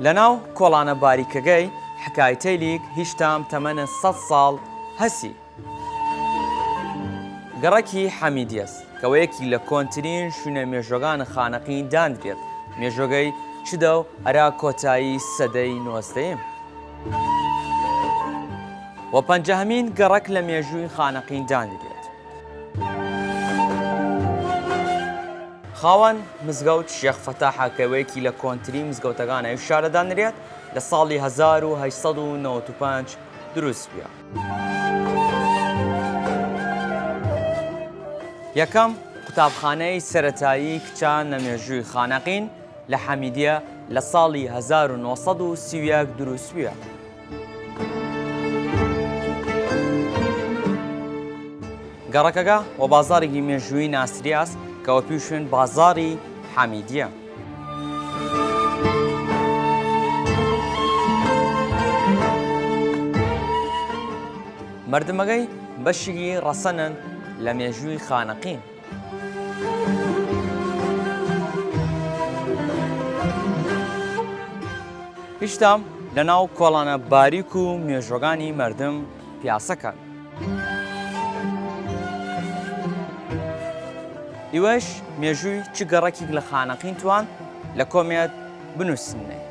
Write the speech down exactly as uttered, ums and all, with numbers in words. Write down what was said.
لەناو کۆڵانە باریکەگەی حکایتەیلیگ هیشتام تەمەنە سەد ساڵ هەسی. گەڕەکی حەمیدیەس کە وە یەکی لە کۆنترین شوینە مێژوەگان خانەقین داندرێت، مێژوەگەی چدەو ئەرا کۆتایی سەدەی نۆزدەیم. وە پەنجەهمین گەڕەک لە مێژووی خانەقین داندرێت. خاوەن مزگەوت شێخ فەتاحە کە وەیەکی لە کۆنترین مزگەوتەگان ئەی شارە دانرێت، لە ساڵی هەزار و هەشت سەد و نەوەد و پەنج دروست بویە. یەکەم قوتابخانەی سەرەتایی کچان لە مێژووی خانەقین لە حەمیدیە لە ساڵی هەزار و نۆ سەد و سی و یەک دروست بویە. گەڕەکەگە وە بازاڕێگی مێژووی ناسریاس کە وە پیشوین بازاڕی حەمیدیە. مەردمەگەی بەشیگی ڕەسەنن لە مێژووی خانەقین. هیشتام لەناو کۆڵانە باریک و مێژوەگانی مەردم پیاسە کەن. ئیوەش مێژووی چ گەڕەکیگ لە خانەقین توان لە کۆمێد بنووسنێ.